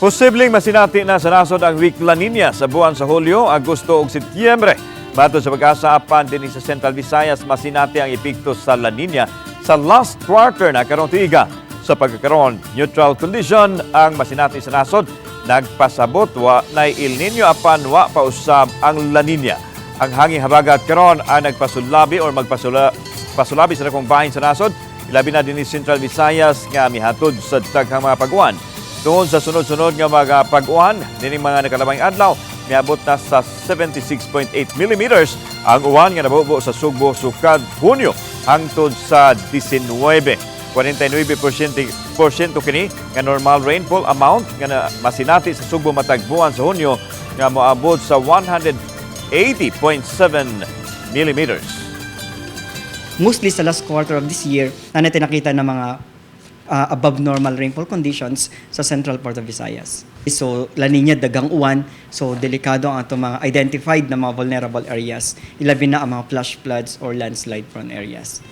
Posibleng masinati na sa nasod ang weak La Nina sa buwan sa Hulyo, Agosto ug Setyembre. Matod sa Pag-asa, apan dinhi sa Central Visayas, masinati ang epekto sa La Nina sa last quarter na karong tuiga. Sa pagkakaroon, neutral condition ang masinati sa nasod. Nagpasabot wa na El Nino apan wa pa usab ang La Nina. Ang hangin habagat karon ang nagpasulabi or magpasula pasulabi sa dakong bahin sa nasod, ilabi na dinhi Central Visayas nga mihatod sa daghang mga pag-uwan. Tungod sa sunod-sunod nga mga pag-uwan nining mga nakalabang adlaw, miabot na sa 76.8 millimeters ang uwan nga nabubo sa Sugbo sukad Hunyo hangtod sa 19. 49% porsyento kini nga normal rainfall amount nga na masinati sa Sugbo matag buwan sa Hunyo nga moabot sa 180.7 millimeters. Mostly sa last quarter of this year, na natin nakita ng mga above normal rainfall conditions sa central part of Visayas. So, La Nina, daghang uwan, so delikado ang atong mga identified na mga vulnerable areas, ilabi na ang mga flash floods or landslide prone areas.